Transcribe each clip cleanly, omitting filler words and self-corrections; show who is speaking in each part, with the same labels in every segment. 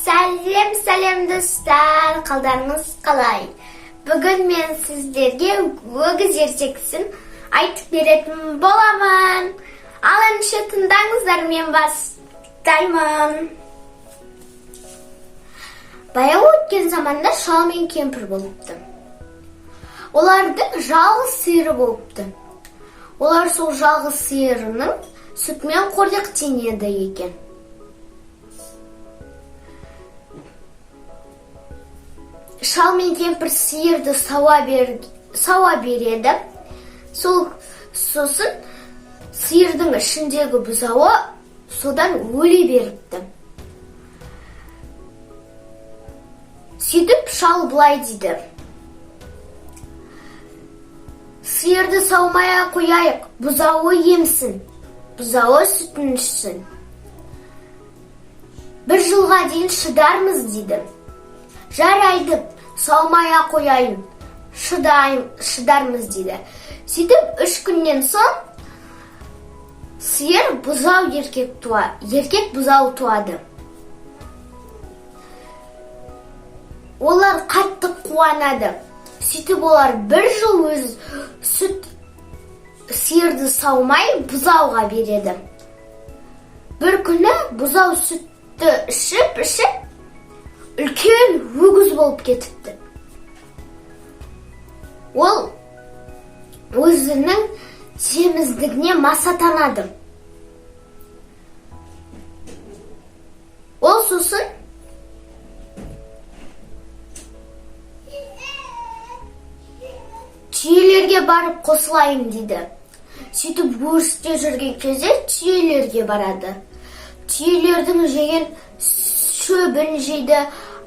Speaker 1: Сәлем, сәлем, достар! Қалдарыңыз қалай? Бүгін мен сіздерге өгіз ертегісін айтып беретін боламын. Ал ендеше тыңдаңыздар, мен бастаймын. Баяғы өткен заманда шал мен кемпір болыпты. Олардың жалғыз сиыры болыпты. Олар сол жалғыз сиырының сүтімен қоректенеді екен. Шал мен кемпір сиырды сауа береді. Сол сосын сиырдың ішіндегі бұзауы содан өле беріпті. Сөйтіп шал былай дейді: «Сиырды саумай-ақ қояйық, бұзауы емсін, бұзауы сүтін ішсін. Бір жылға дейін шыдармыз», – дейді. «Жарайды, саумай-ақ қояйын, шыдайым, шыдармыз», – дейді. Сөйтіп 3 күннен соң сиыр бұзау еркек туа, еркек бұзау туады. Олар қатты қуанады. Сөйтіп олар бір жыл өз сүт сиырды саумай, бұзауға береді. Бір күні бұзау сүтті ішіп ішіп үлкен өгіз болып кетіпті. Ол өзінің семіздігіне масатанады. Ол сосын түйелерге барып қосылайын дейді. Сөйтіп өрісте жүрген кезде түйелерге барады. Түйелердің жеген шөбін жейді,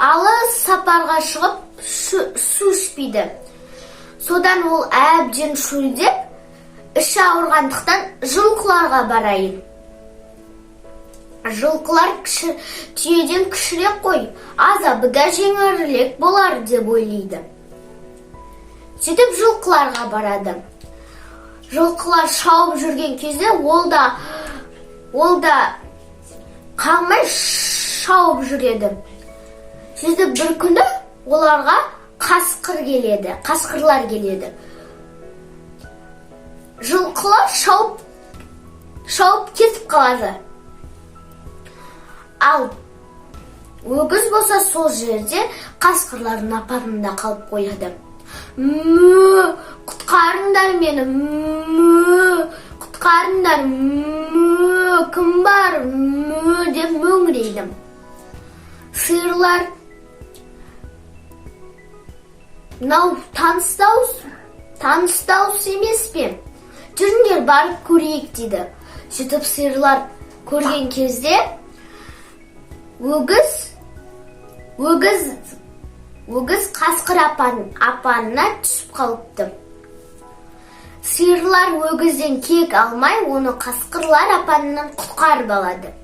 Speaker 1: алыс сапарға шығып су ішпейді. Содан ол әбден шөлдеп, іші ауырғандықтан, жылқыларға барайын, жылқылар кіші, түйеден кішірек қой, азабы да жеңілірек болар деп ойлайды. Сөйтіп жылқыларға барады. Жылқылар шауып жүрген кезде ол да қалмай шауып жүреді. Сөйтіп бір күні оларға қасқыр келеді, қасқырлар келеді. Жылқылар шауып шауып кетіп қалады, ал өгіз болса сол жерде қасқырлардың апанында қалып қояды. «Мө, құтқарыңдар мені! Мө, құтқарыңдар! Мө, кім бар? Мө!» – деп мөңірейді. Сиырлар: «Мынау таныс дауыс, таныс дауыс емес пе? Жүріңдер, барып көрейік», – дейді. Сөйтіп сиырлар көрген кезде өгіз қасқыр апанына түсіп қалыпты. Сиырлар өгізден кек алмай, оны қасқырлар апанынан құтқарып алады.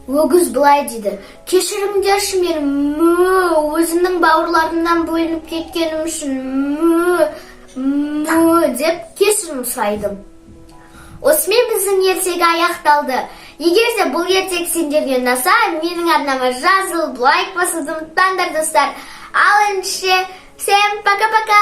Speaker 1: Өгіз былай дейді: «Кешіріңдерші мені, мө, өзімнің бауырларымнан бөлініп кеткенім үшін, мө, мө», – деп кешірім сұрайды. Осымен біздің ертегі аяқталды. Егер де бұл ертегі сендерге ұнаса, менің арнама жазылып, лайк басуды ұмытпаңдар, достар. Ал ендеше, всем пока пока.